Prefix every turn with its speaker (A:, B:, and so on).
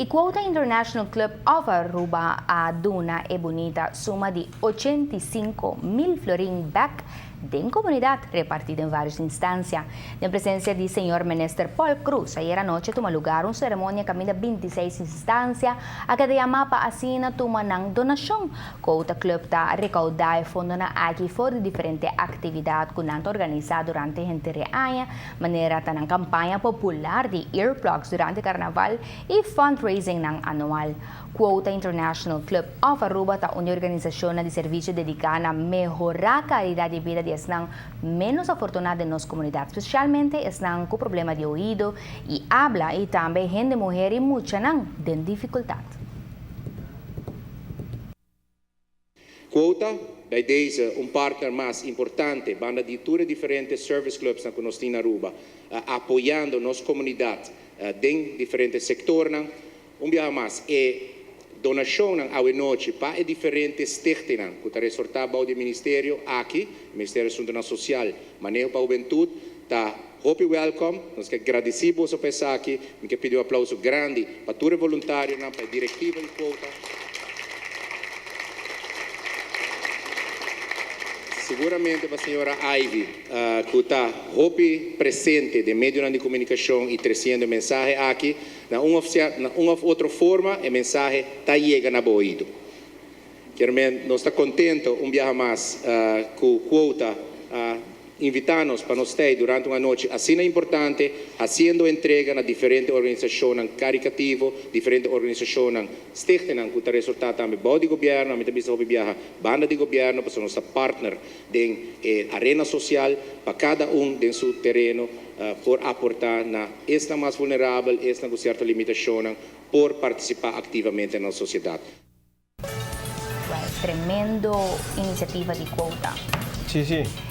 A: Y Quota International Club of Aruba a duna e bunita suma di 85 mil florin bek den comunidad, reparti den varios instancia. Den presencia di señor Minister Paul Croes, ayera nochi a tuma lugar un ceremonia caminda 26 instancia a keda yama pa asina tuma nan donacion. Quota Club ta recauda e fondonan aki for di diferente actividad cu nan ta organisa durante henter aña, manera ta nan campaña popular di earplugs durante carnaval y fundraising nan anual. Quota International Club of Aruba ta un organisacion di servicio dedica na mehora calidad di bida di esnan menos afortuna den nos comunidad, especialmente esnan cu problema di oido y habla y tambe hende muher y muchanan den dificultad.
B: Quota, bij deze un partner mas importante, banda di tur diferente service clubs cu nos tin na Aruba, apoyando nos comunidad den diferente sectornan. Un biaha mas, e donacion anochi pa e diferente stichtingen cu ta resorta bou di ministerio aki, Ministerio di Asunto Social, Maneho pa Hubentud, ta hopi welcome. Nos kier gradici boso pa esaki, mi kier pidi un aplauso grandi pa tur voluntarionan, pa e directiva di Quota. Seguramente pa señora Ivy, cu ta hopi presente den medio di comunicacion y treciendo mensahe aki, na un of otro forma, e mensahe ta yega na bo oido. Kiermen, nos ta contento un biaha mas cu Quota invita nos pa nos ta durante un anochi asina importante, haciendo entrega na diferente organisacion caritativo, diferente organisacion, stichtingen cu ta resorta tambe bou di gobierno, ami tambe ta biaha banda di gobierno, pa nos partner den arena social, pa cada un den su tereno por aporta na esnan mas vulnerabel, esnan cu cierto limitacion, por participa activamente na sociedad.
A: Right, tremendo iniciativa di Quota.
C: Si.